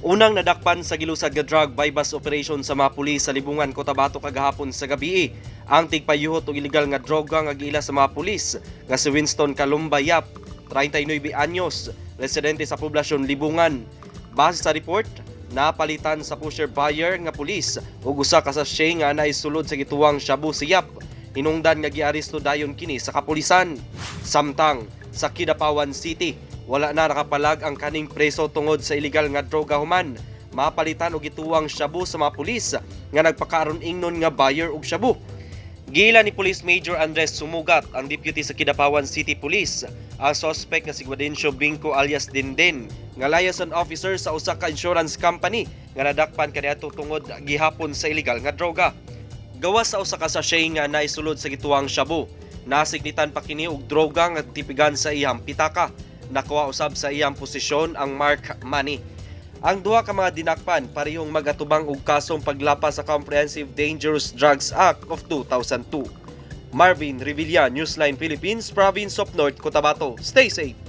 Unang nadakpan sa gilusad nga drug buy-bust operation sa mga pulis sa Libungan, Cotabato kagahapon sa gabi ang tigpayuhot og illegal nga droga nga giila sa mga pulis nga si Winston Kalumba Yap, 39 anyos, residente sa poblasyon Libungan. Base sa report, napalitan sa pusher buyer nga pulis ug usa ka sachet nga naay sulod sa gituwang shabu si Yap. Hinungdan nga giaresto dayon kini sa kapulisan. Samtang sa Kidapawan City, wala na nakapalag ang kaning preso tungod sa illegal nga droga human mapalitan og gituwang shabu sa mga pulis nga nagpakaaron ingnon nga buyer og shabu. Giila ni Police Major Andres Sumugat, ang deputy sa Kidapawan City Police, ang suspect nga si Guadencio Binco alias Dindin, nga liaison officer sa usa ka insurance company nga nadakpan kaniadto tungod gihapon sa illegal nga droga. Gawas sa usa ka sachet nga naisulod sa gituwang shabu, nasignitan pa kini og droga nga tipigan sa iyang pitaka. Nakuha usab sa iyang posisyon ang mark money. Ang duha ka mga dinakpan parehong magatubang og kasong paglapas sa Comprehensive Dangerous Drugs Act of 2002. Marvin Revilla, Newsline Philippines, Province of North Cotabato. Stay safe.